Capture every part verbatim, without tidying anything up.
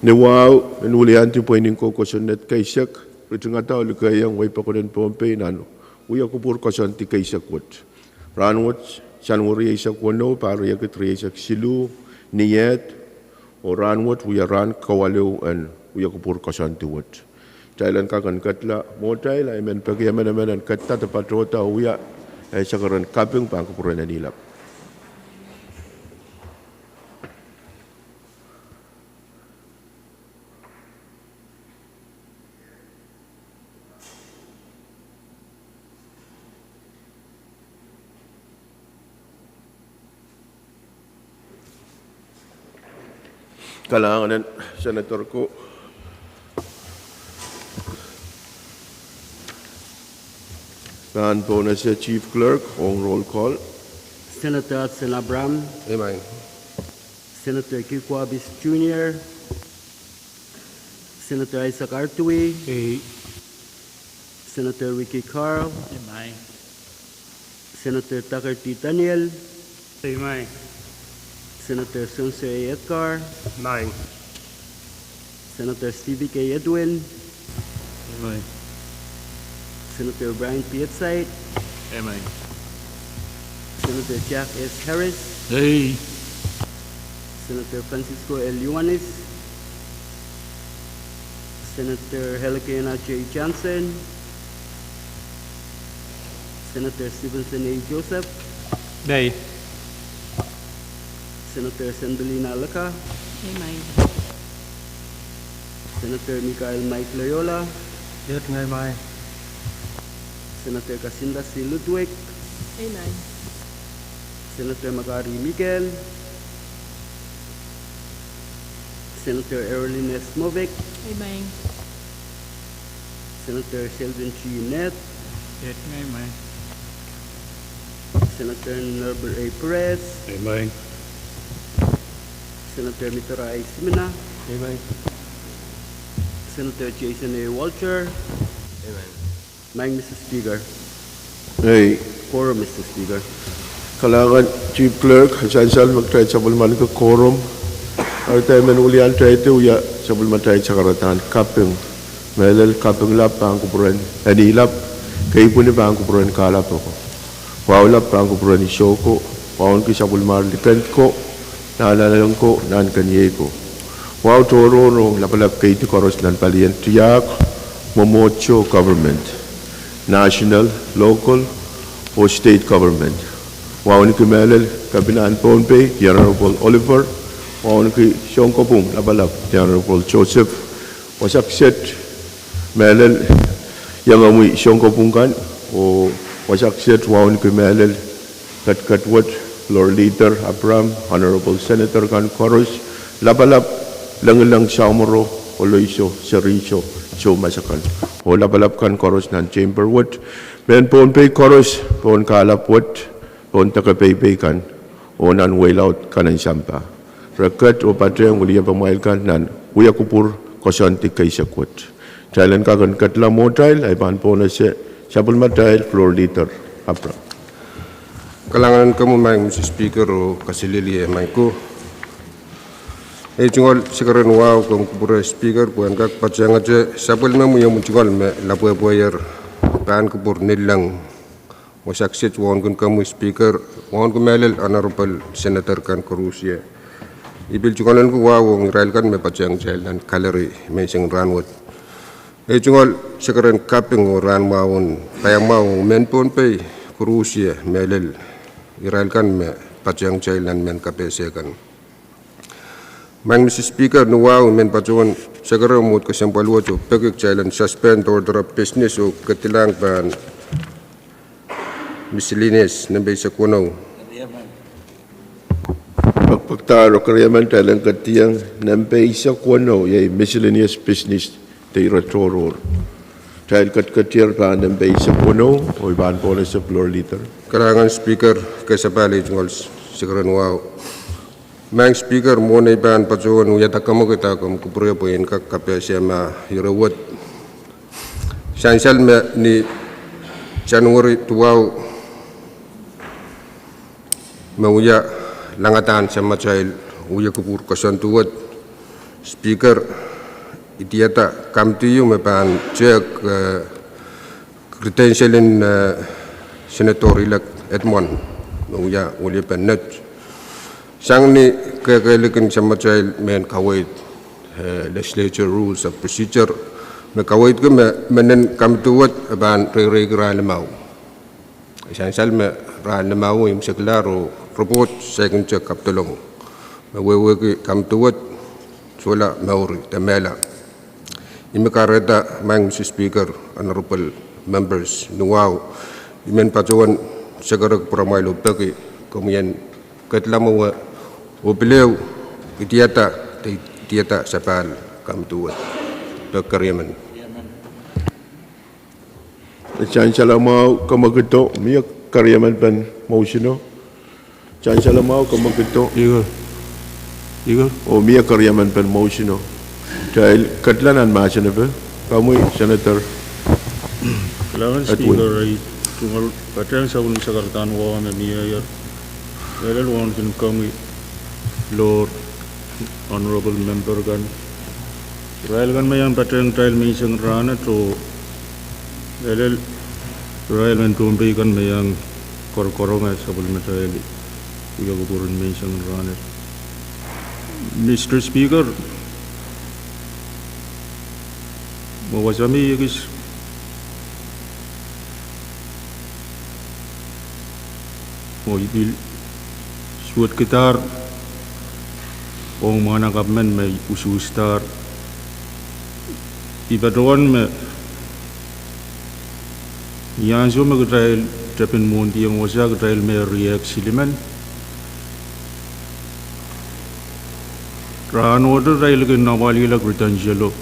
Ni wahu en wiliandi pweinen kosonned keisek, ritingada oh likeiong wehi pokon en Pohnpei nan wia kupwur koasoandi keisek wet. Rahnwet, January eisek weneu, pahr riekid rieisek siluh, ni eid, oh rahnwet wia rahn kawaliu en wia kupwur koasoandi wet. Kitail en kak en ketla mwohtail, a I men peki emenemen en ketla de patohda oh wia, eh, sakaren kaping pahn kupwuren Enilap. Kalahngan en Senator ko. Pahn pohnese Chief Clerk ong roll call. Senator Hudson Abraham. Emenemen. Senator Kiko Abis Junior. Senator Isaac Artui. Ei. Senator Ricky Carl. Emenemen. Senator Tucker T. Daniel. Emenemen. Senator Spencer A. Edgar. Emenemen. Senator Stevie K. Edwin. Emenemen. Senator Brian Pietsait. Emenemen. Senator Jack S. Harris. Ei. Senator Francisco L. Ioanis. Senator Helekena J. Johnson. Senator Stevenson A. Joseph. Ei. Senator Sendelina Leka. Emenemen. Senator Michael Mike Loyola. Emenemen. Senator Kasinda C. Ludwig. Emenemen. Senator Makari Miguel. Senator Erilyn S. Novick. Emenemen. Senator Sheldon G. Nett. Emenemen. Senator Norbert A. Perez. Emenemen. Senator Mithra I. Simina. Emenemen. Senator Jason A. Walter. Emenemen. Emenemen, Mister Speaker. Ei. Quorum, Mister Speaker. Kalahngan Chief Clerk, sansal me kitail sapwellimaniki quorum. Eri I men wiliandi kitail wia sapwellimatail sakaradahn kaping. Mehlel kaping lap pahn kupwuren Enilap, keipwini pahn kupwuren Kahlap oko, wahu lap pahn kupwuren Isoko, wauneki sapwellimar likend ko, nan nanleng ko, nan keniei ko. Wahu tohrohr ong lapalap keidi koaros nan palien tiahk, mwomwohdiso, government, national, local, oh state government. Wauneki mehlel Kepinahn Pohnpei, the Honorable Oliver, wauneki sounkopwung lapalap, the Honorable Joseph, wasa kiset mehlel iangomwi sounkopwung kan, oh wasa kiset wauneki mehlel ketiket wet, Floor Leader Abraham, Honorable Senator kan koaros, lapalap, lengileng, samworo, oloiso, seriso, soumas akan, oh lapalap kan koaros nan chamber wet, mehn Pohnpei koaros, pohn Kahlap wet, pohn deke peipei kan, oh nan wehi laud kan en sampah. Re ket oh patehng wiliepamwail kan nan wia kupwur koasoandi keisek wet. Kitail en kak en ketla mwohtail, a I pahn pohnese sapwellimatail Floor Leader Abraham. Kalahngan en komwi, Mister Speaker, oh kaselehlie Michael. Ei tungoal, sakaren wahu, komw kupwure Speaker pwehn kak patehngete sapwellimomwi omw tungoal me lapwehpwehier pahn kupwur Nilleng. Wasa kiset wauneki komwi Speaker, wauneki mehlel Honorable Senator kan koarusie. I pil tungoal en ku wahu ong irail kan me patehng kitail nan gallery menseng rahnwet. Ei tungoal, sakaren kaping oh rahn mwahu en paiamwahu ong mehn Pohnpei koarusie, mehlel irail kan me patehng kitail nan mehn kapehse kan. Emenemen, Mister Speaker, ni wahu I men patohwan sakare mwuhd kesempwal wet oh peki kitail en suspend order of business oh ketilang pahn miscellaneous nempe eisek weneu. Pekpekdahr oh keriemen, kitail en ketieng nempe eisek weneu, iei miscellaneous business, de ire tohrohr. Kitail ketiketier pahn nempe eisek weneu, oh I pahn pohnese Floor Leader. Kalahngan Speaker, kesepahl ei tungoal, sakaren wahu. Emenemen Speaker, mwohn ei pahn patohwan wiahda kamwekid, komw kupwure pwe en kak kapehse ma ire wet. Sansal me ni January duwau me wia langadahr samatail wia kupwur koasoandi wet, Speaker, I diarada kamidi ieu me pahn tehk, eh, credential en, eh, Senator-elect Edmund me wia weliepen Nett. Sang ni kehkehlik en samatail mehn kaweid, eh, Legislature Rules of Procedure, me kaweidki me mehn kamidi wet e pahn reireiki rahn limau. Sansal me rahn limau imwseklahr oh report saikinte kapidolong me wehwehki kamidi wet sohla mour de mehla. Ih me kahrehda, Madam Speaker, Honorable Members, ni wahu I men patohwan sekerek pwuramwail oh peki komwi en kedla mwowe oh pil ehu idiada, de idiada sapahl kamidi wet. Pek keriemen. Sansal mwahu, kamwakido, mie keriemen pen mousino. Sansal mwahu, kamwakido. Iker. Iker. Oh mie keriemen pen mousino. Kitail kedla nan mahsen epe. Komwi, Senator. Kalahngan Edwin. Speaker, ei tungoal patehng sapwellime sakaradahn wawa me mieier. Mehlel wauneki komwi, Lord, Honorable Member kan. Irail kan me iang patehng kitail menseng rahnwet oh mehlel irail mehn Pohnpei kan me iang korokoronga sapwellimatail wia kupwuren menseng rahnwet. Mister Speaker, me wasa me I ekis mwo I pil suwedkidahr ong mwahnakapw men me usuhsdahr. I patohwan me ni ansou me kitail tepin mwohndiong wasa kitail me riehk silimen. Rahn ohte kitail kin apwalihla credentialo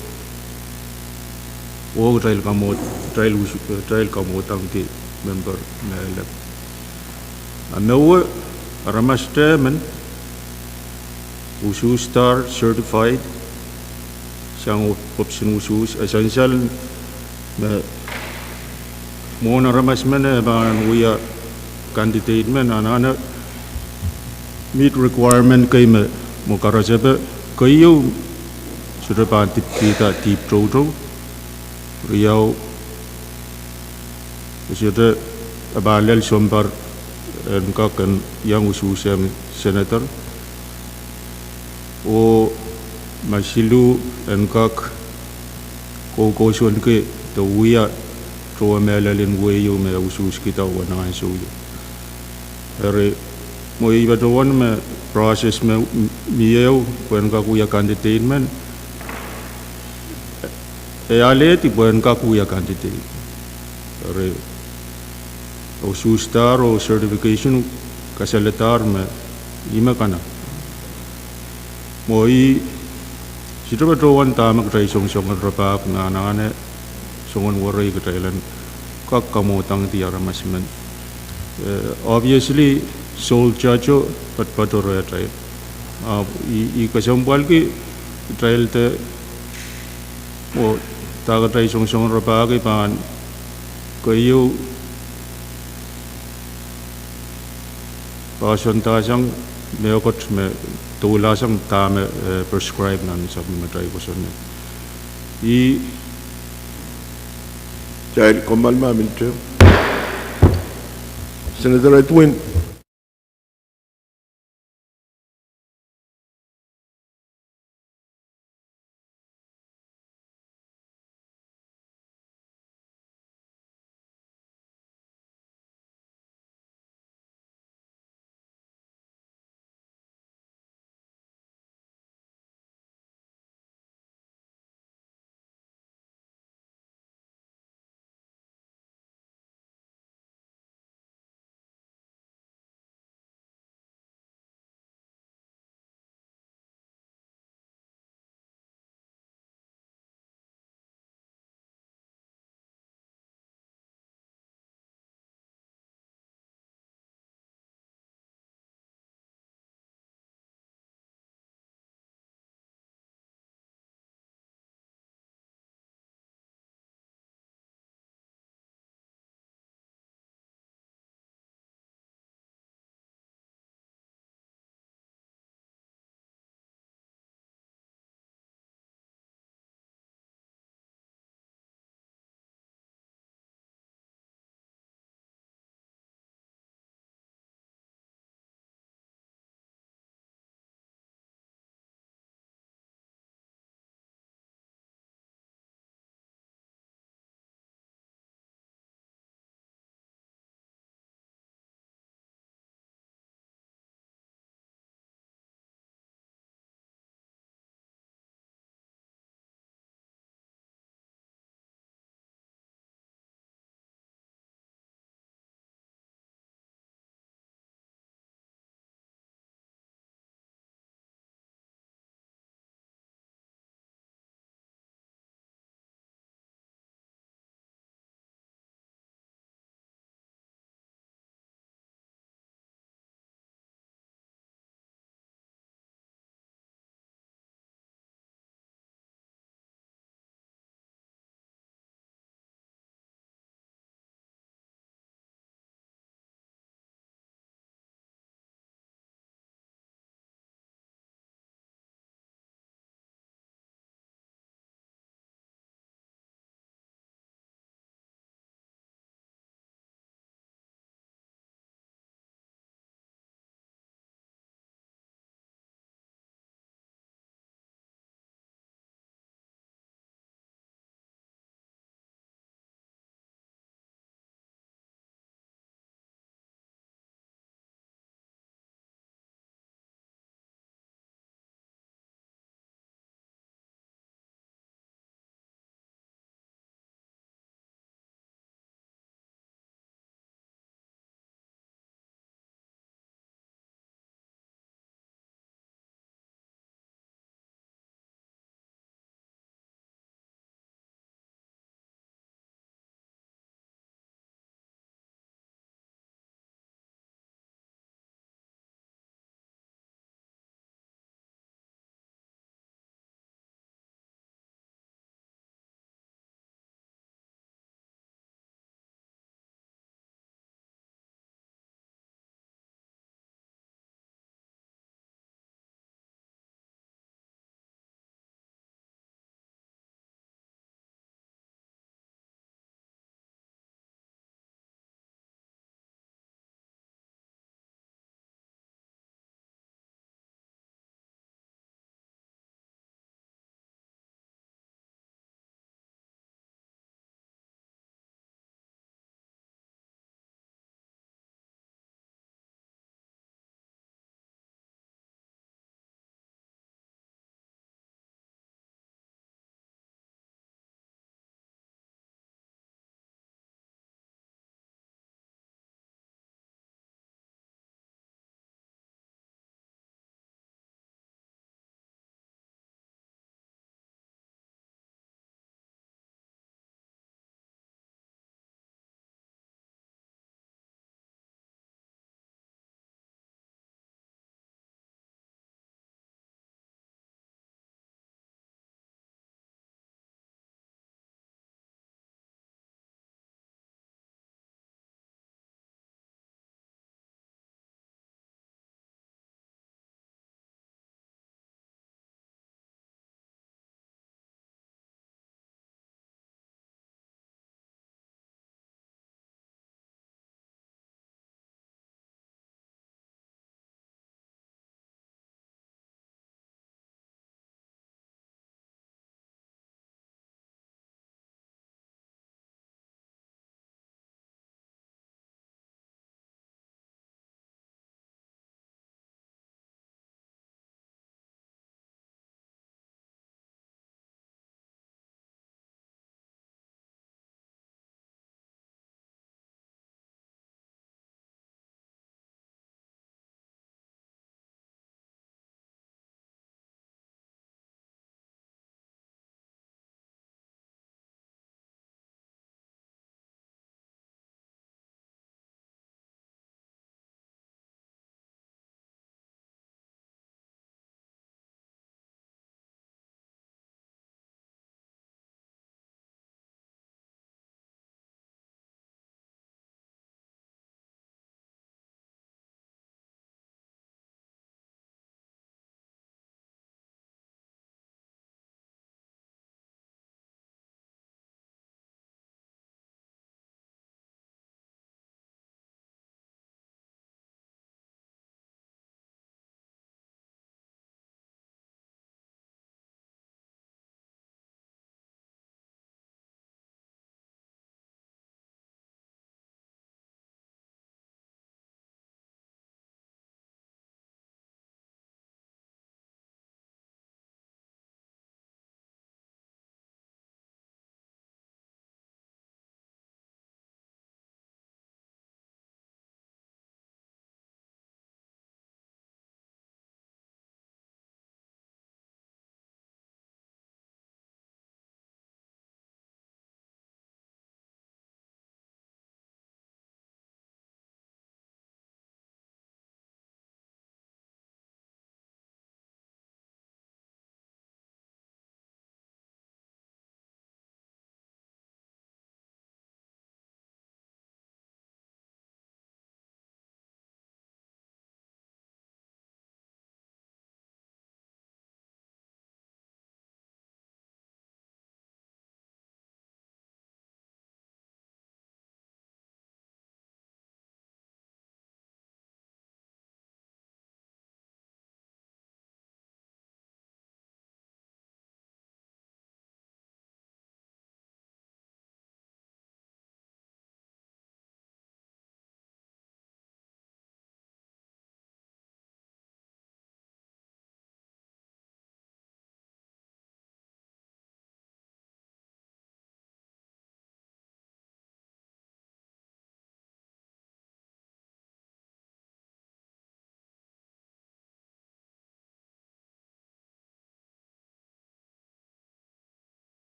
oh kitail kamwo-, kitail usu-, kitail kamwohdangki member mehlel. A mwowe aramas emen usuhsdahr, certified, sang ohpis en usuhs, e sansal me mwohn aramas men e pahn wia candidate men anahne meet requirement kei me mwo karasepe. Keieu, sohte pahn dipkihda dihp toutou. Riau, sohte, e pahn lel sounpar en kak en iang usuhs en senator. Oh ma siluh, en kak koukousoanki de wia towe mehlel en wehio me usuhskihda nan ansou ieu. Eri, mwo I patohwan me process me m-, mie pwehn kak wia candidate men, e alehdi pwehn kak wia candidate. Eri, usuhsdahr oh certification kasaledahr me ih me kana. Mwo I sohte patohwan dahme kitail songosong en rapahki me anahne soangen werei kitail en kak kamwohdangdi aramas men. Eh, obviously, sole judgeo poatopoato rehtail. Ah, I, I kesempwalki kitail de, oh, dahme kitail songosong en rapahki pahn keieu poahsoandahsang mehkot me doulahsang dahme, eh, prescribe nan sapwellimatail kosonned. I Senator Edwin.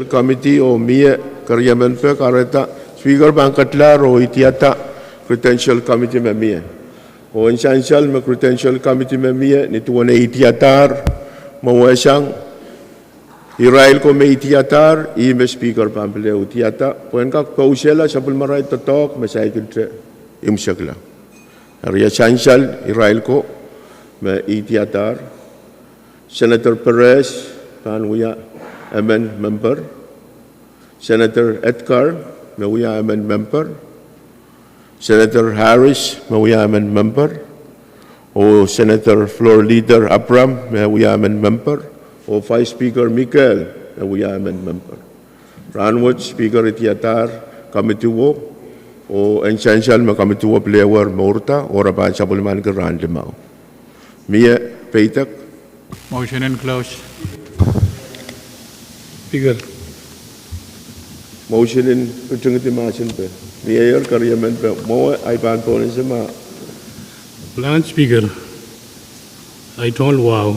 Committee oh mie keriemen pek arehda Speaker pahn ketlahr oh idiada Credential Committee me mie. Oh en sansal me Credential Committee me mie ni duwen idiadahr, mwowe sang irail ko me idiadahr, ih me Speaker pahn pil idiada, pwehn kak pousehla sapwellimarail doadoahk me saikinte imwisekla. Eri e sansal irail ko me idiadahr, Senator Perez pahn wia emen memper, Senator Edgar me wia emen memper, Senator Harris me wia emen memper, oh Senator Floor Leader Abram me wia emen memper, oh Vice Speaker Mikel me wia emen memper. Rahnwet Speaker idiadahr committee wo, oh en sansal me committee wo pil ewer mourda, oh re pahn sapwellimaniki rahn limau. Mie peidek? Motion in close. Speaker. Motion in ritingidi mahsen pe. Mieier keriemen pe mwowe ahi pahn pohnese ma. Kalahngan Speaker, ahi tohn wahu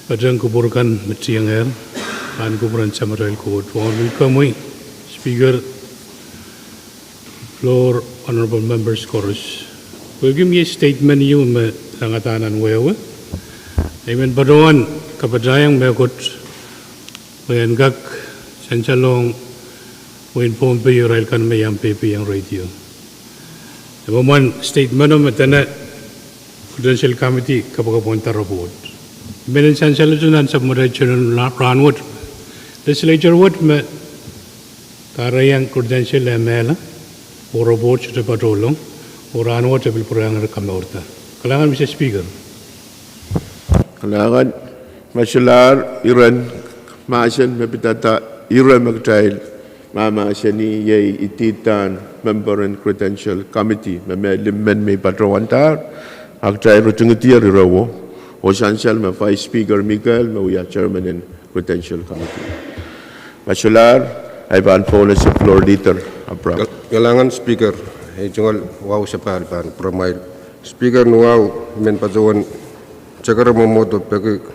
patehng kupwur kan me tiengehr, pahn kupwuren Samatail Koht, wahu me komwi Speaker, floor, honorable members koaros. Pwehki mie statement ieu me langada nan wehwe, I men patohwan kapatahiong mehkot me en kak sansalohng wehin Pohnpei irail kan me iang pepehiong radio. E mwomwen statement o me dene Credential Committee kapwukapwungada report. I men en sansalehte nan sapwellimatail journal rahnwet, legislature wet me kahrehiong credential eh mehla, oh report sohte patohlong, oh rahnwet e pil pwurehiong ire kamourda. Kalahngan Mister Speaker. Kalahngan. Ma solahr iren mahsen me pidada, ire me kitail mahmahsanih iei ididahn memper en Credential Committee me mehn limmen me I patohwandahr, a kitail ritingidier ire wo, oh sansal me Vice Speaker Mikel me wia Chairman en Credential Committee. Ma solahr, ahi pahn pohnese Floor Leader Abram. Kal-, kalahngan Speaker, ei tungoal wahu sapahl pahn pwuromwail. Speaker, ni wahu I men patohwan sekere mwomwohdiso peki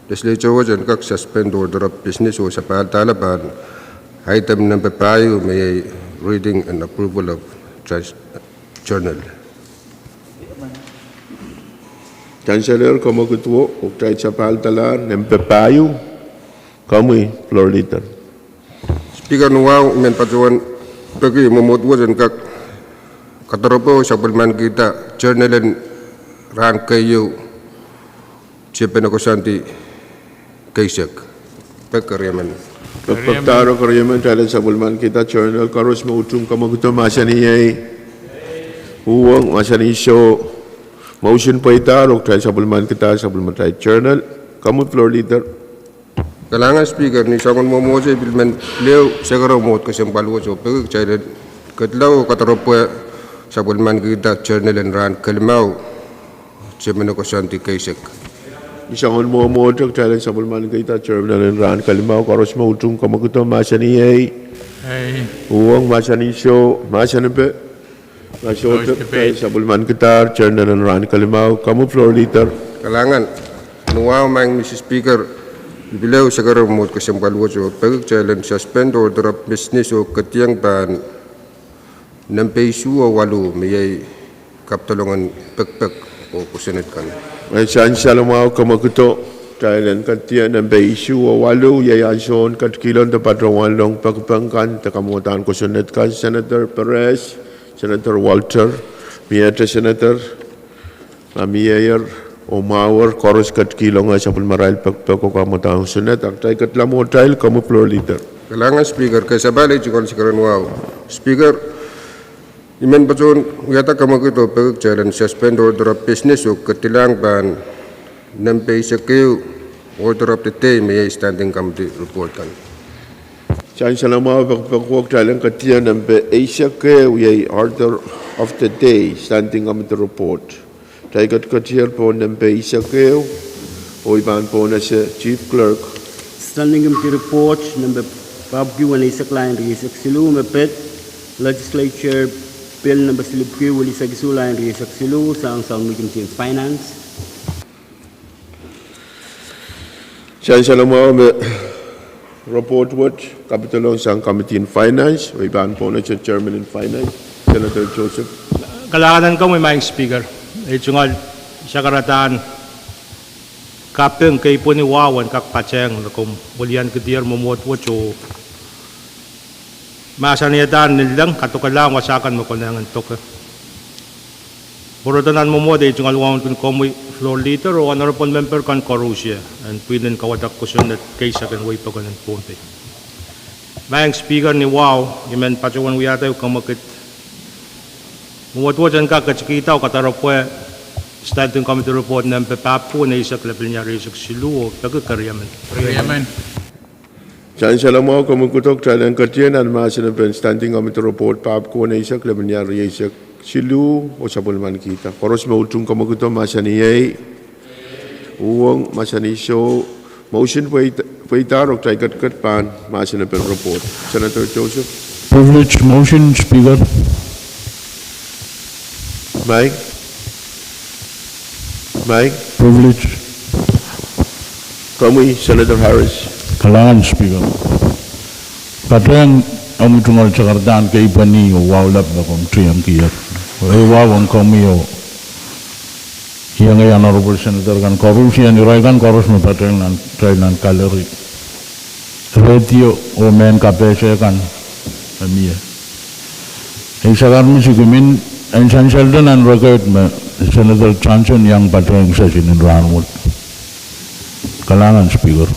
legislature wet en kak suspend order of business oh sapahldahr pahn item nempe pahieu me iei reading and approval of trans-, journal. Sansalehr komwekid wo, oh kitail sapahldahlahr nempe pahieu. Komwi Floor Leader. Speaker, ni wahu I men patohwan peki mwomwohdiso wet en kak kadaropoh sapwellimanikihda journal en rahn keieu, Sepene koasoandi keisek. Pek keriemen. Pekpekdahro keriemen, kitail en sapwellimanikihda journal. Koaros me utung komwekido mahsanih ei. Uhwong mahsanih soh. Motion pweidahro, kitail sapwellimanikihda sapwellimatail journal. Komwi Floor Leader. Kalahngan Speaker, ni soangen mwomwohdiso I pil men pil ehu sekere mwomwohdiso kesempwal wet oh peki kitail en kedlahng oh kadaropoh sapwellimanikihda journal en rahn kelimau, Sepene koasoandi keisek. Ni soangen mwomwohdiso kitail en sapwellimanikihda journal en rahn kelimau. Koaros me utung komwekido mahsanih ei. Uhwong mahsanih soh, mahsanipe. Ma sohte, kitail sapwellimanikihdahr journal en rahn kelimau. Komwi Floor Leader. Kalahngan. Ni wahu, Mister Speaker, I pil ehu sekere mwomwohdiso kesempwal wet oh peki kitail en suspend order of business oh ketieng pahn nempe isuh oh waluh me iei kapidolongen pekpek oh kosonned kan. Sansal mwahu, komwekido, kitail en ketieng nempe isuh oh waluh, iei ansoun ketikihlen de patohwanlong pekpek kan de kamwadahn kosonned kan. Senator Perez, Senator Walter, miehte Senator ma mieier oh mwahuer koaros ketikihlengehr sapwellimarail pekpek oh kamwadahn kosonned, a kitail kedla mwohtail. Komwi Floor Leader. Kalahngan Speaker, kesepahl ei tungoal sekeren wahu. Speaker, I men patohwan wiahda komwekid oh peki kitail en suspend order of business oh kedilahng pahn nempe eisek ehu, order of the day me iei standing committee report kan. Sansal mwahu, pekpek wo, kitail en ketieng nempe eisek ehu iei order of the day, standing committee report. Kitail ketiketier pohn nempe eisek ehu, oh I pahn pohnese Chief Clerk. Standing Committee Report nempe papwiki weneisek, lain rieisek siluh, me pid Legislature Bill nempe silipwiki welihsek isuh, lain rieisek siluh, sang Sounmwi Committee en Finance. Sansal mwahu, me Report wet kapidolong sang Committee in Finance, oh I pahn pwonehdi Chairman in Finance, Senator Joseph. Kalahngan en komwi Madam Speaker, ei tungoal sakaradahn kaping kei pweni wahu en kak patehng me komw wiliankihdier mwomwohd wet oh mahsanihada ni leng kadokelahng wasa kan me konehng en doke. Pwurodo nan mwomwohd ei tungoal wauneki komwi Floor Leader oh Honorable Member kan koarusie en pwihn en kawadek kosonned keisek en wehi pokon en Pohnpei. Madam Speaker, ni wahu I men patohwan wiahda ehu kamwekid. Mwomwohd wet en kak ketikihda oh kadaropwe Standing Committee Report nempe pahpwiki weneisek lepel ni rieisek siluh oh peki keriemen. Keriemen. Sansal mwahu, komwi kudok, kitail en ketien nan mahsen en Standing Committee Report pahpwiki weneisek lepel ni rieisek siluh oh sapwellimanikihda. Koaros me utung komwi kudok mahsanih ei. Uhwong mahsanih soh. Motion pweida, pweidahr oh kitail ketiket pahn mahsen en report. Senator Joseph. Privilege motion, Speaker. Mike. Mike. Privilege. Komwi Senator Harris. Kalahngan Speaker. Patehng omwi tungoal sakaradahn kei pweni oh wahu lap me komw tiengkier. Ei wahu ong komwi oh iengei Honorable Senator kan koarusie, irail kan koaros me patehng nan, kitail nan gallery. Radio oh mehn kapehse kan me mie. Ei sakar me sikimin, en sansalda nan record me Senator Johnson iang patehng session en rahnwet. Kalahngan Speaker.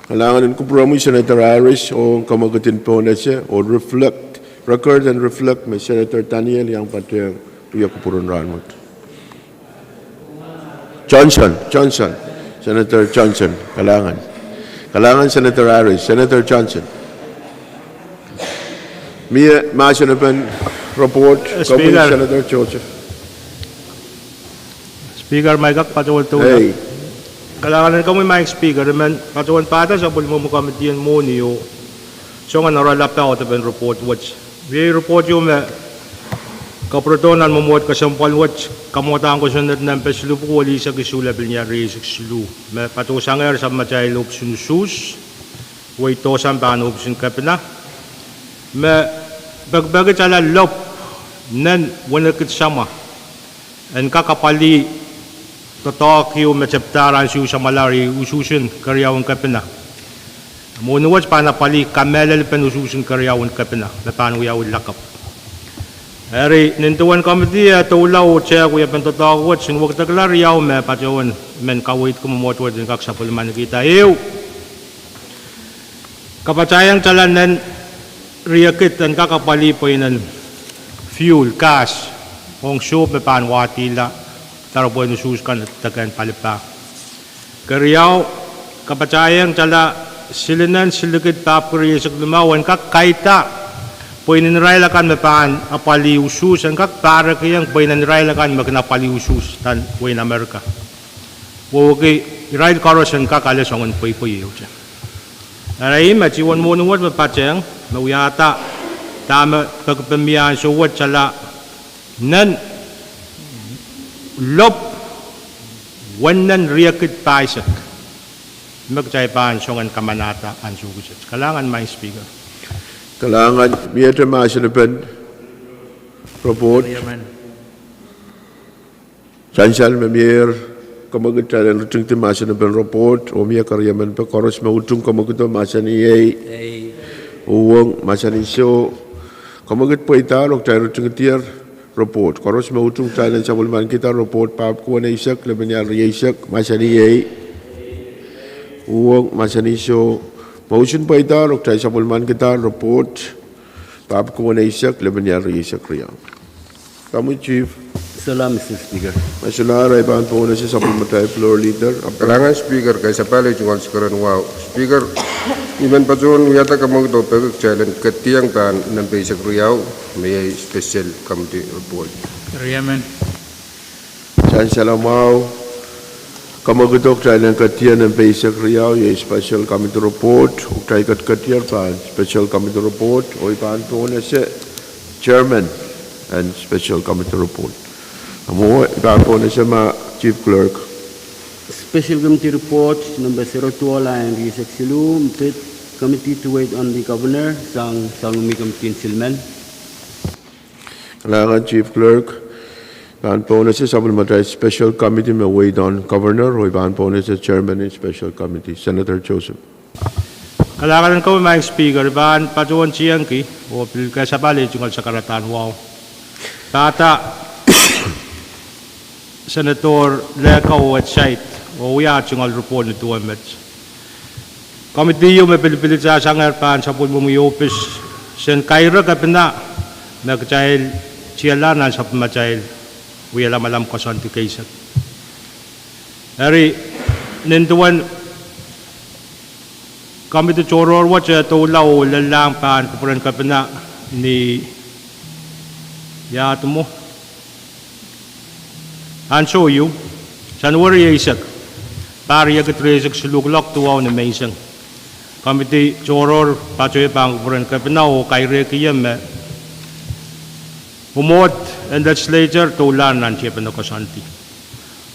Kalahngan en kupwuromwi Senator Harris oh kamwekid en pohnese oh reflect, record en reflect me Senator Daniel iang patehng wia kupwur en rahnwet. Johnson, Johnson, Senator Johnson, kalahngan. Kalahngan Senator Harris, Senator Johnson. Mie mahsen en report, komwi Senator Joseph. Speaker, ma I kak patohwan doula. Kalahngan en komwi Madam Speaker, I men patohwan pahda sapwellimomwi committee en mwohni oh soangen oaralap audepen report wet. Iei report ieu me kapwurodo nan mwomwohd kesempwal wet, kamwadahn kosonned nempe silihpwuki weneisek isuh lepel ni rieisek siluh, me patohsangehr sapwellimatail ohpis en usuhs, wehi dohsang pahn ohpis en kepina, me pekipeki tala lop nen wenekid samwa en kak apwalih doadoahk ieu me tepdahr ansou samwalahro, usuhsen keriaun kepina. Mwohni wet pahn apwalih kamehlelepen usuhsen keriaun kepina me pahn wiawi lakapw. Eri nin duwen committee e doula oh tehk wiepen doadoahk wet, nin wekidekla riau me patohwan men kaweidki mwomwohd wet en kak sapwellimanikihda. Ehu, kapatahieng tala nen riekid en kak apwalih pweinen fuel, gas, ong sohp me pahn wadihla doaropwehn usuhs kan dekehn palipa. Keriau, kapatahieng tala silinen silikid pahpwiki rieisek limau en kak kaida pweinen irail akan me pahn apwalih usuhs en kak pahrekieng pweinen irail akan me kin apwalih usuhs nan wehin Amerika. Wehwehki irail koaros en kak ale soangen pweipwei ehute. Eri me tiwen mwohni wet me patehng me wiahda dahme pekipeki mie ansou wet tala nen lop wennen riekid pahisek me kitail pahn soangen kamanahda ansou kiset. Kalahngan Madam Speaker. Kalahngan. Miehte mahsen en report. Sansal me mieier, kamwekid kitail en ritingdi mahsen en report oh mie keriemen pwe koaros me utung kamwekido mahsanih ei. Uhwong mahsanih soh. Kamwekid pweidahr oh kitail ritingdier report. Koaros me utung kitail en sapwellimanikihda report pahpwiki weneisek lepel ni rieisek mahsanih ei. Uhwong mahsanih soh. Motion pweidahr oh kitail sapwellimanikihda report pahpwiki weneisek lepel ni rieisek riau. Komwi Chief. Solahr Mister Speaker. Me solahr, I pahn pwonehse sapwellimatail Floor Leader. Kalahngan Speaker, kasapahl ei tungoal sakaradahn wahu. Speaker, I men patohwan wiahda kamwekid oh peki kitail en ketieng pahn nempe eisek riau, me iei special committee report. Sansal mwahu. Kamwekido, kitail en ketieng nempe eisek riau, iei special committee report, oh kitail ketiketier pahn special committee report oh I pahn pwonehse chairman en special committee report. Mwo I pahn pwonehse ma Chief Clerk. Special Committee Report number zero two, line riehsek siluh, Committee to wait on the Governor, sang, sang mi Committee en Silmen. Kalahngan Chief Clerk, pahn pohnese sapwellimatail Special Committee me wait on Governor, oh I pahn pohnese Chairman en Special Committee, Senator Joseph. Kalahngan en komwi Madam Speaker, I pahn patohwan tiengki, oh pil kesapali tungoal sakaradahn wahu. Pahda Senator Lehko oh Whiteside, oh wia tungoal report ni duwen met. Committee ieu me pilipilitahsangehr pahn sapwellimomwi ohpis, sen kairek kepina, me kitail tiahla nan sapwellimatail wia lamalam koasoandi keisek. Eri, nin duwen committee tohrohr wet e doula oh lellahng pahn kupwuren kepina ni, ia duwen mwo, ansou ieu, January eisek, pahr riekid rieisek siluh kuloak duwau ni menseng. Committee tohrohr patohwan pahn kupwuren kepina oh kairehki ie me mwomwohd en legislature doulahr nan tiepene koasoandi.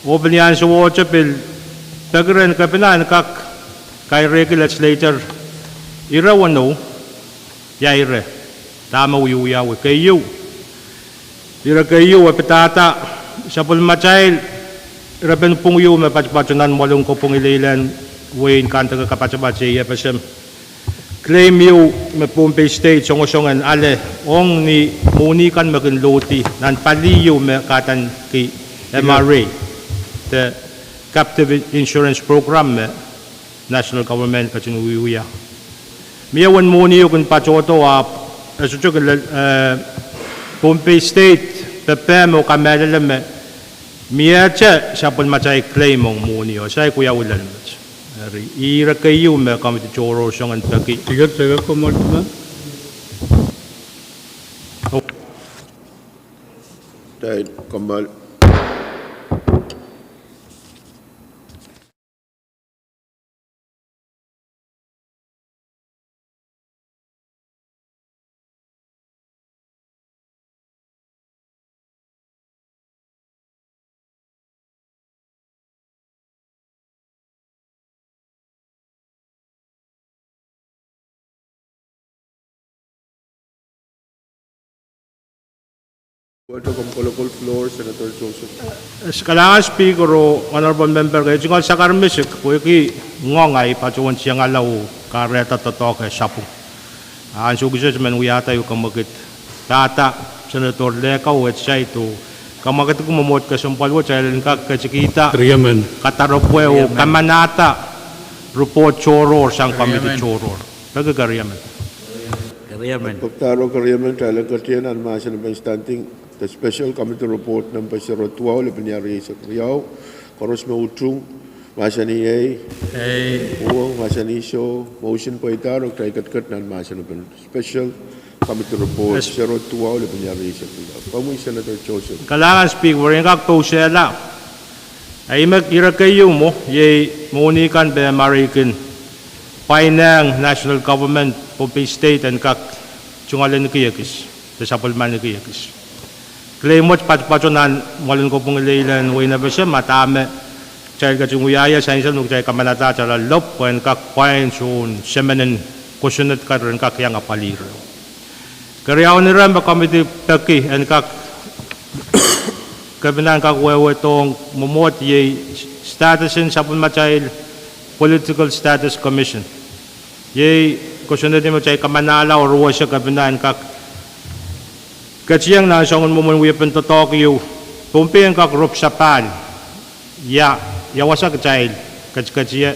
Oh pil ni ansowohte pil peki rehn kepina en kak kairehki legislature ire weneu, ia ire, dahme wiewiawi keieu. Ire keieu e pidada sapwellimatail irepen pwung ieu me patopato nan mwoalen kopwung ileile en wehin Kandeke Kapatapat iei FSM. Claim ieu me Pohnpei State songosong en ale ong ni mwohni kan me kin lohdi nan pali ieu me kadaniki MRA, de Captive Insurance Program me National Government ketin wiewia. Mie uwen mwohni ieu kin patohdo ahpw e sohte kin lel, eh, Pohnpei State pepehm oh kamehlele me miehte sapwellimatail claim ong mwohni o, saik wiawi lel met. Eri, ire keieu me committee tohrohr song en peki. Tiket, tiket, komol, ma? Oh. Tiket, komol. Kalahngan Speaker oh Honorable Member, ke tungoal sakar misik, pwehki ngoang ahi patohwan tiengala oh kahrehda doadoahk eh sapwung. Ansou kiset men wiahda ieu kamwekid. Pahda Senator Lehko oh Whiteside oh kamwekidki mwomwohd kesempwal wet, kitail en kak ketikihda kadarepwe oh kamanahda report tohrohr sang committee tohrohr. Peki keriemen. Keriemen. Pekdahro keriemen, kitail en ketie nan mahsen en standing, the special committee report number zero two, lepin ia rieisek riau, koaros me utung, mahsanih ei, uhwong, mahsanih soh, motion pweida, oh kitail ketiket nan mahsen en special committee report zero two, lepin ia rieisek riau. Komwi Senator Joseph. Kalahngan Speaker, en kak pousehla. Ahi me ire keieu mwo, iei mwohni kan me MRA kin pwainehng national government, Pohnpei State en kak tungoalenki ekis, de sapwellimaniki ekis. Claim wet patopato nan mwoalen kopwung ileile en wehin FSM, ma dahme kitail ketin wiahier sansal me kitail kamanahda atail lop, pwe en kak pwain soun semenen kosonned kan ren kak iang apwalih ire. Keriaun ire me committee peki en kak, kepina en kak wehwehdohng mwomwohd iei status en sapwellimatail Political Status Commission. Iei kosonned me kitail kamanahla oh ruwese kepina en kak ketieng nan soangen mwomwen wiepen doadoahk ieu, Pohnpei en kak rop sapahl. Ia, ia wasa kitail ketiketie,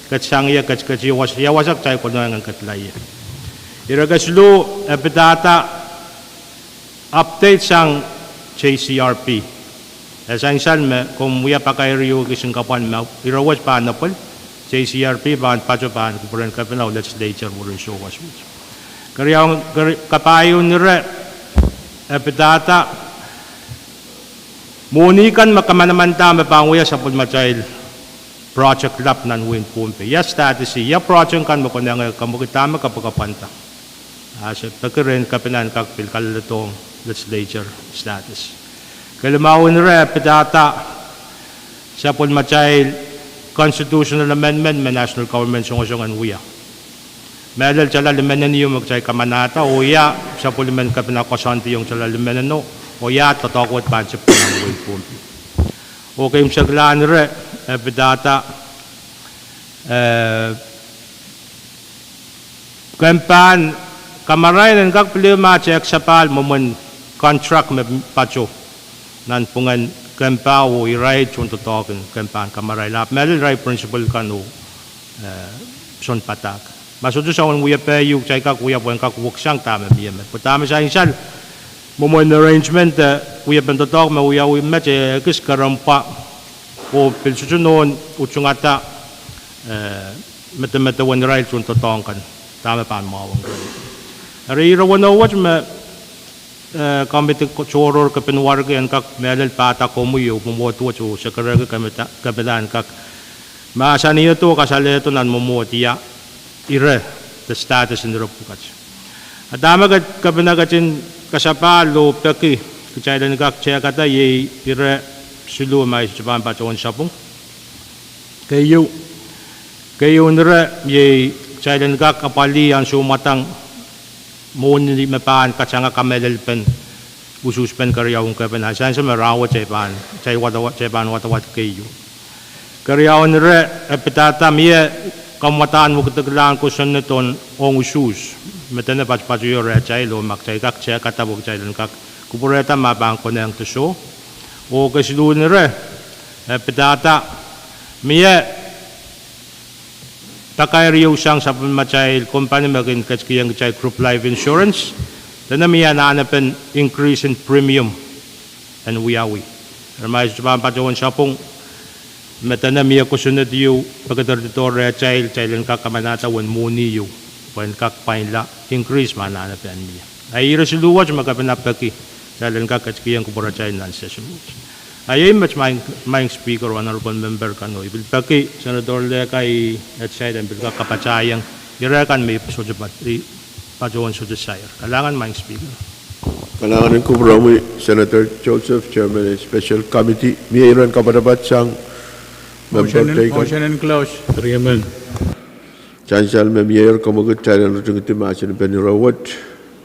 ketsang ie, ketiketie, ia wasa kitail konehng en ketla ie. Ire kesiluh, e pidada update sang JCRP. E sansal me komw wia pakair ieu ekis en kapwan me ire wet pahn apwal, JCRP pahn pato pahn kupwuren kepina oh legislature mwurin souwas wet. Keriaun, keri, kapahieu ire, e pidada mwohni kan me kamanamanda me pahn wia sapwellimatail project lap nan wehin Pohnpei. Ia status, ia project kan me konehng kamwekid, dahme kapwakapwanda. A se peki rehn kepina en kak pil kaleledohng legislature status. Kelimau ire, e pidada sapwellimatail constitutional amendment me national government songosong en wia. Mehlel tala limeneno me kitail kamanahda, oh ia sapwellimen kepina koasoandiong tala limeneno, oh ia doadoahk wet pahn tepda nan wehi Pohnpei. Oh keimwseklahn ire, e pidada, eh, kemp pahn kamarain en kak pil ehu ma tehk sapahl mwomwen contract me patoh nanpwungen kempa oh irail tohndoadoahk en kemp pahn kamarail. Ahpw mehlel irail principal kan oh, eh, sounpadahk. Ma sohte soangen wiepe ieu kitail kak wia pwehn kak weksang dahme mie met. Pwe dahme sansal mwomwen arrangement, eh, wiepen doadoahk me wiawi met, eh, ekis kerempwa oh pil sohte nohn utungada, eh, medemedewe en irail tohndoadoahk kan dahme pahn mwahu ong irail. Eri ire weneu wet me, eh, komidi tohrohr kepinwarki en kak mehlel pahda komwi oh mwomwohd wet oh sekerehki kepina, kepina en kak mahsanihdo, kasalehdo nan mwomwohd ia ire, de status en ire pwukat. A dahme ke, kepina ketin kasapahl oh peki kitail en kak tehkada iei ire siluh ma I sohte pahn patohwan sapwung. Keieu, keieu ire iei kitail en kak apwalih ansou mwadang mwohni me pahn katanga kamehlelpen usuhspen keriaun kepina. Sansal me rahnwet kitail pahn, kitail wadawa-, kitail pahn wadawad keieu. Keriaun ire, e pidada mie kamwadahn wekidekilahn kosonned ong, ong usuhs me dene patopatohiong rehtail oh ma kitail kak tehkada pwe kitail en kak kupwurehda ma pahn konehng de soh. Oh kesiluhn ire, e pidada mie pakairiau sang sapwellimatail kompani me kin ketikihong kitail group life insurance, dene mie anahnepen increase in premium en wiawi. Eri ma I sohte pahn patohwan sapwung, me dene mie kosonned ieu pekederdido rehtail, kitail en kak kamanahda uwen mwohni ieu pwehn kak pwainla increase me anahnepen mie. A ire siluh wet me kepina peki kitail en kak ketikihong kupwuratail nan session wet. A iei met, Madam Speaker, Honorable Member kan, oh I pil peki Senator Leka, e, e saik en pil kak kapatahieng ire kan me I sohte pat-, I patohwan sohte sair. Kalahngan, Madam Speaker. Kalahngan en kupwuromwi, Senator Joseph, Chairman en Special Committee. Mie iren kapatapat sang member Motion en, Teika? Motion en close. Agreement. Sansal me mie ire kamwekid, kitail en ritingidi mahsen en pen ire wet,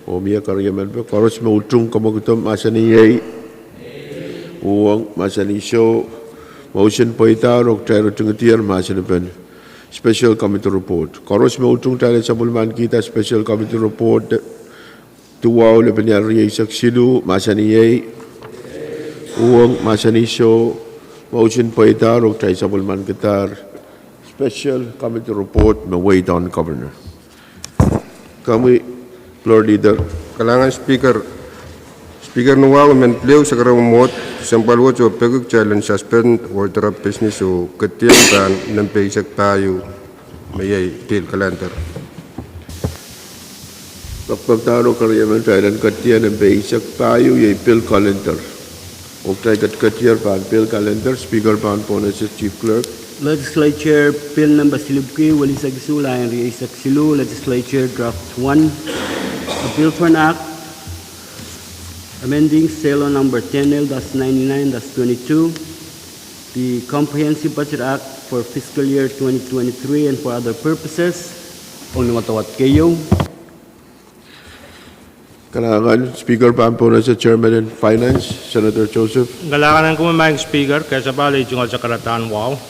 oh mie keriemen pwe koaros me utung kamwekido mahsanihei, uhwong, mahsanih soh, motion pweidahr, oh kitail ritingidi mahsen en pen Special Committee Report. Koaros me utung kitail en sapwellimanikihda Special Committee Report duwau, lepin iar rieisek siluh, mahsanihei, uhwong, mahsanih soh, motion pweidahr, oh kitail sapwellimanikidahr Special Committee Report me weidehn Governor. Komwi, Floor Leader. Kalahngan Speaker. Speaker ni wahu, I men pil ehu sakarawi mwomwohd, sempwal wet, oh peki kitail en suspend order of business oh ketieng pahn nempe eisek pahieu, me iei bill calendar. Pekpekdahr oh keriemen, kitail en ketieng nempe eisek pahieu, iei bill calendar. Oh kitail ketiketier pahn bill calendar, Speaker pahn pwonehsang Chief Clerk. Legislature Bill Number silipwiki, welihsek isuh, lain rieisek siluh, Legislature Draft One, a bill for an act amending SAIL Law Number ten L dash ninety-nine dash twenty-two, the Comprehensive Budget Act for fiscal year twenty twenty-three and for other purposes. Ong ni wadawad keieu. Kalahngan, Speaker pahn pwonehsang Chairman en Finance, Senator Joseph. Kalahngan en komwi, Madam Speaker, kehlail sapahl, I tungoal sakaradahn wahu.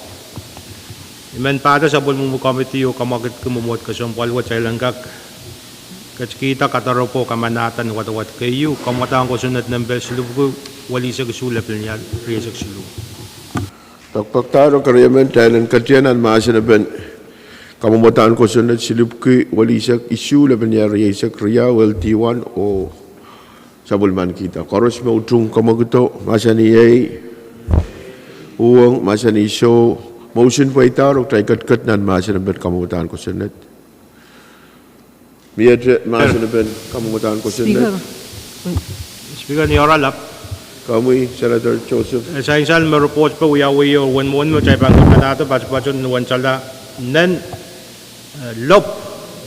I men pahda sapwellimomwi komiti oh kamwakidki mwomwohd kesempwal wet kitail en kak ketikihda, kadaropo, kamanahda ni wadawad keieu, kamwadahn kosonned nempe silipwiki, welihsek isuh, lepin iar rieisek siluh. Pekpekdahr oh keriemen, kitail en ketieng nan mahsen en pen kamwadahn kosonned silipwiki, welihsek isuh, lepin iar rieisek riau, L D one, oh sapwellimanikihda. Koaros me utung kamwekido, mahsanihei, uhwong, mahsanih soh, motion pweidahr, oh kitail ketiket nan mahsen en pen kamwadahn kosonned. Miehte mahsen en pen kamwadahn kosonned. Speaker. Speaker, ni oaralap. Komwi, Senator Joseph. E sansal me report pwe wiawi oh uwen mwohni me kitail pahn kamanahda patopato ni uwen tala nen, eh, lop,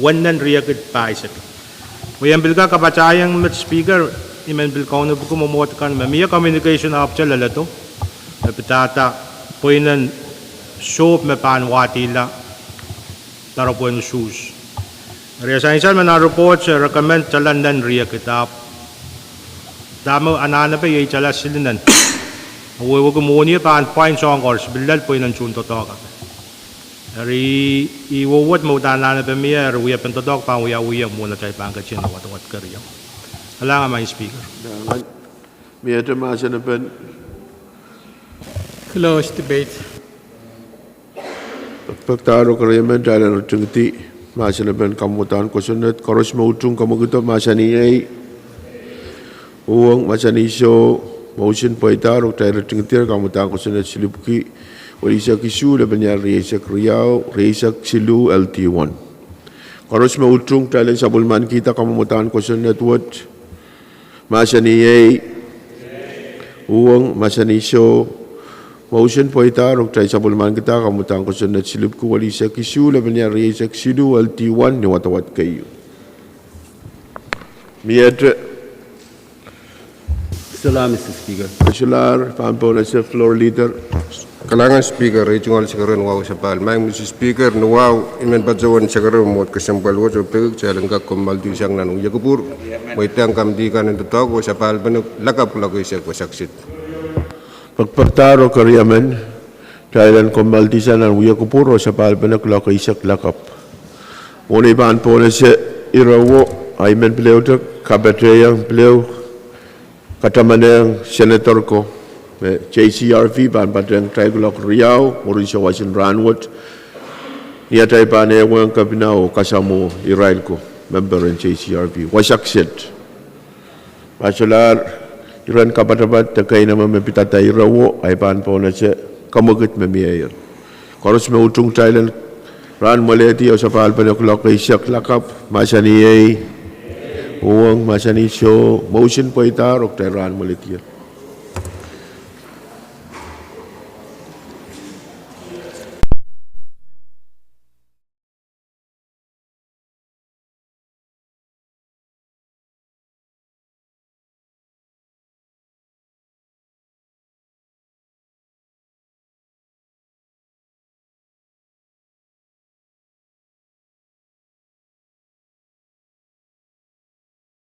uwen nen riekid pahisek. Pwe I en pil kak kapatahieng met, Speaker, I men pil kaunopki mwomwohd kan me mie communication ahpwte leledo, me pidada pweinen Sohp me pahn wadihla doaropwehn usuhs. Eri e sansal me nan report e recommend tala nen riekid, ahpw dahme anahnepe iei tala silinen. Wehwehki mwohni e pahn pwain soahng koaros pil lel pwe inen tohndoadoahk ape. Eri ih wowed me uhdahn anahnepe mie, eri wiepen doadoahk pahn wiawi mwohn atail pahn ketin wadawad keriau. Kalahngan, Madam Speaker. Miehte mahsen en Close debate. Pekpekdahro keriemen, kitail en ritingidi mahsen en kamwadahn kosonned. Koaros me utung kamwakido, mahsanih ei. Uhwong, mahsanih soh. Moushin pweidahro, kitail ritingidi kamwadahn kosonned silipwki welisek isuh, lepeniar rieisek riau, rieisek siluh, L D one. Koaros me utung, kitail en sapwellimankihda kamwadahn kosonned wet. Mahsanih ei. Uhwong, mahsanih soh. Moushin pweidahro, kitail sapwellimankihda kamwadahn kosonned silipwki welisek isuh, lepeniar rieisek siluh, L D one, ni wadawad keieu. Miehte. Solahr, Mister Speaker. Solahr, pahn pohnese Floor Leader. Kalahngan Speaker, ei tungoal sekeren wahu sapahl. Maing Mister Speaker, ni wahu I men patohwan sekerehda mwohd kesempwal wet oh peki kitail en kak kommoaldihsang nan wia kupwur, mweidehng kamidi kan en doadoahk oh sapahlpen lakapw lokaia eisek wasa kiset. Pekpekdahro keriemen, kitail en kommoaldihsang nan wia kupwur oh sapahlpen lokaia eisek lakapw. Mwohn ei pahn pohnese irewo, I men pil ehute kapatahieng pil ehu katamanehieng Senator ko me J C R V pahn patehng kitail kuloak riau mwurin souwas en rahnwet, ni atail pahn ehuehng kepina oh kasamwo irail ko, member en J C R V. Wasa kiset. Ma solahr iren kapatapat de keinemwe me pidada irewo, ahi pahn pohnese kamwakid me mieier. Koaros me utung, kitail en rahn mwelehdi oh sapahlpen lokaia eisek lakapw, mahsanih ei. Uhwong, mahsanih soh. Moushin pweidahro, kitail rahn mwelehdi.